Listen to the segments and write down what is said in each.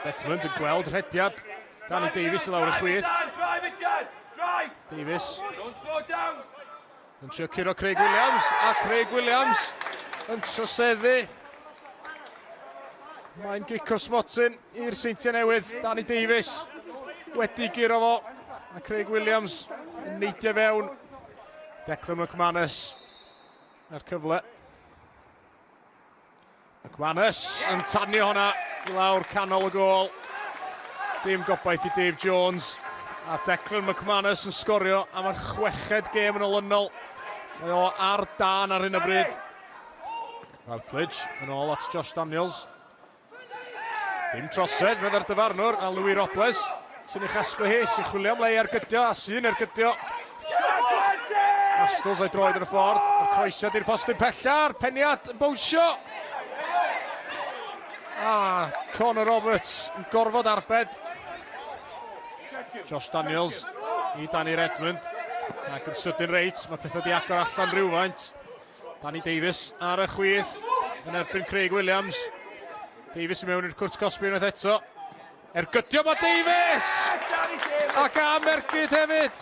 Redmond yn gweld rhediad. Danny Davies i lawr y chwith. Davies. Yn trio curo Craig Williams, a Craig Williams yn troseddu. Mae'n gic o'r smotyn i'r Seintiau Newydd. Danny Davies wedi guro fo, a Craig Williams yn neidio fewn. Declan McManus a'r cyfle. McManus yn tanio hwnna i lawr canol y gôl. Dim gobaith i Dave Jones. A Declan McManus yn sgorio am y chweched gêm yn olynol. Mae o ar dan ar hyn o bryd. Routledge yn ôl at Josh Daniels. Dim trosedd, meddai'r dyfarnwr, a Louis Robles sy'n ei chasglu hi, sy'n chwilio am le i ergydio, a sy'n ergydio. Astles o'i droed yn y ffordd, a'r croesiad i'r postyn pella'r peniad yn bownsio. A Conor Roberts yn gorfod arbed. Josh Daniels i Danny Redmond. Ac yn sydyn reit, mae pethau di agor allan rhywfaint. Danny Davies ar y chwith yn erbyn Craig Williams. Davies i mewn i'r cwrt cosbi unwaith eto. Ergydio mae Davies! Ac am ergyd hefyd!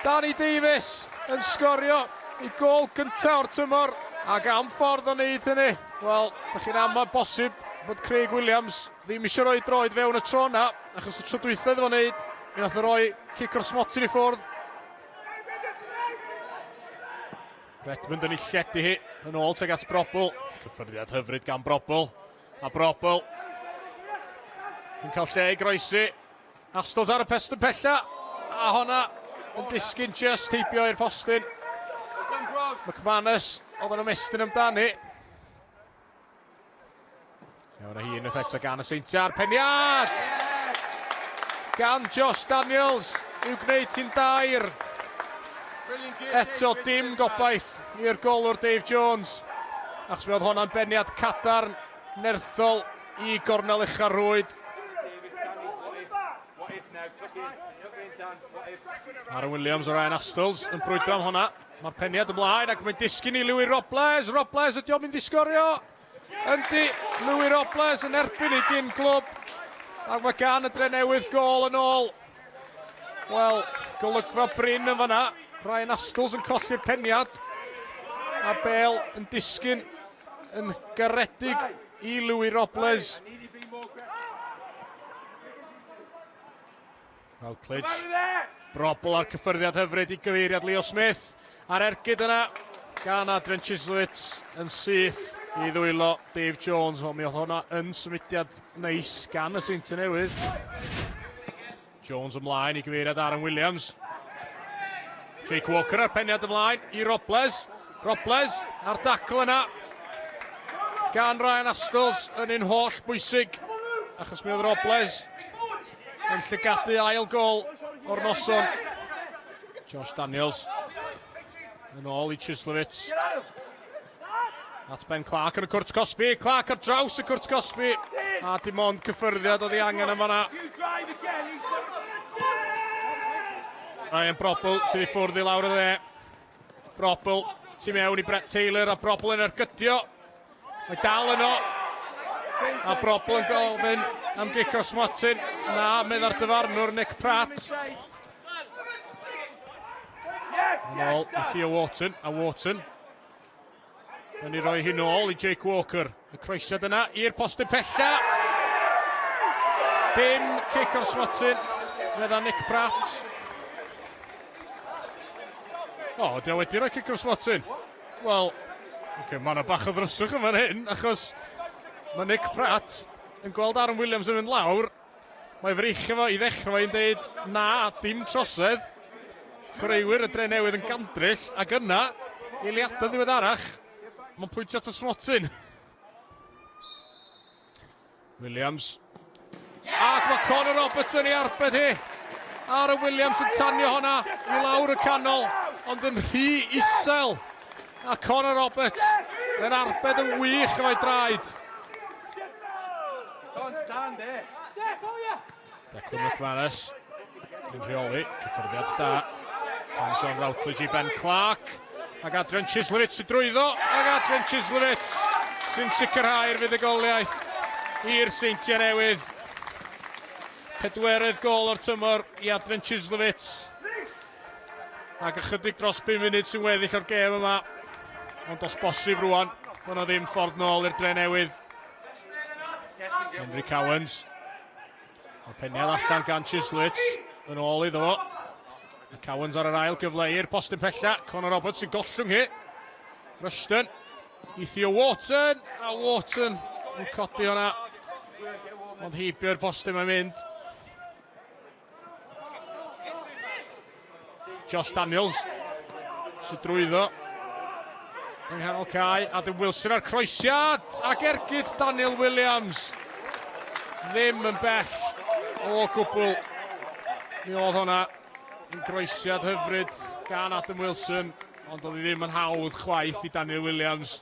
Danny Davies yn sgorio ei gôl gyntaf o'r tymor ac am ffordd o wneud hynny. Wel, da chi'n amau bosib bod Craig Williams ddim eisiau rhoi droed fewn y tro yna, achos y tro dwytha iddo fo wneud, mi nath o roi cic o'r smotyn i ffwrdd. Redmond yn ei lledu hi yn ôl tuag at Brobl. Cyffyrddiad hyfryd gan Brobl. A Brobl yn cael lle i groesi. Astles ar y pestyn pella. A honna yn disgyn just heibio i'r postyn. McManus oedd yn ymestyn amdani. Iawn a hi unwaith eto gan y Seintiau a'r peniad! Gan Josh Daniels i'w gwneud ti'n dair. Eto dim gobaith i'r golwr Dave Jones. Achos mi oedd honna'n beniad cadarn, nerthol i gornel ucha'r rhwyd. Aaron Williams o Ryan Astles yn brwydro am honna. Mae'r peniad ymlaen ac mae'n disgyn i Louis Robles. Robles ydy o'n mynd i sgorio? Yndi, Louis Robles yn erbyn ei gyn glwb. Ac mae gan y Drenewydd gol yn ôl. Wel, golygfa brin yn fanna. Ryan Astles yn colli'r peniad. A'r bel yn disgyn yn garedig i Louis Robles. Routledge. Brobl a'r cyffyrddiad hyfryd i gyfeiriad Leo Smith. A'r ergyd yna gan Adrian Chislowitz yn syth i ddwylo Dave Jones. Wel, mi oedd hwnna yn symudiad neis gan y Seintiau Newydd. Jones ymlaen i gyfeiriad Aaron Williams. Jake Walker ar peniad ymlaen i Robles. Robles a'r dacl yna gan Ryan Astles yn un holl bwysig achos mi oedd Robles yn llygadu ail gol o'r noson. Josh Daniels yn ôl i Chislovitz. At Ben Clark yn y cwrt cosbi. Clark ar draws y cwrt cosbi. A dim ond cyffyrddiad oedd ei angen yn fanna. Ryan Brobl sydd i ffwrdd i lawr y dde. Brobl tu mewn i Brett Taylor a Brobl yn ergydio. Mae dal yno. A Brobl yn gofyn am gic o'r smotyn. Na, meddai'r dyfarnwr Nick Pratt. Yn ôl i Theo Wharton, a Wharton yn ei roi hi'n ôl i Jake Walker. Y croesiad yna i'r postyn pella. Dim cic o'r smotyn, medda Nick Pratt. O, oh, di o wedi rhoi cic o'r smotyn. Wel, okay, mae yna bach o ddryswch yn fan hyn, achos mae Nick Pratt yn gweld Aaron Williams yn mynd lawr. Mae freichio fo i ddechrau fo'n deud na, dim trosedd. Chwaraewyr y Dre Newydd yn gandryll, ac yna, eiliadau ddiweddarach, mae'n pwyntio at y smotyn. Williams. Ac mae Conor Robertson i arbed hi. Aaron Williams yn tanio honna i lawr y canol, ond yn rhy isel. A Conor Roberts yn arbed yn wych efo'i draed. Declan McManus yn rheoli, cyffyrddiad da gan John Routledge i Ben Clark. Ac Adrian Chislovich sy'n drwyddo, ac Adrian Chislovich sy'n sicrhau'r fuddugoliaeth. i'r Seintiau Newydd. Pedwerydd gol o'r tymor i Adrian Chislovitz. Ac ychydig dros 5 munud sy'n weddill o'r gêm yma. Ond os bosib rwan, mae yna ddim ffordd nôl i'r dre newydd. Henry Cowans. Mae peniad allan gan Chislett yn ôl iddo fo. A Cowans ar yr ail gyfle i'r postyn pella. Conor Roberts sy'n gollwng hi. Rushton i Theo Wharton. A Wharton yn codi hwnna. Ond heibio'r postyn mae'n mynd. Josh Daniels sydd drwyddo yng nghanol cae. Adam Wilson ar croesiad ac ergyd Daniel Williams. Ddim yn bell o gwbl. Mi oedd hwnna yn groesiad hyfryd gan Adam Wilson, ond oedd hi ddim yn hawdd chwaith i Daniel Williams.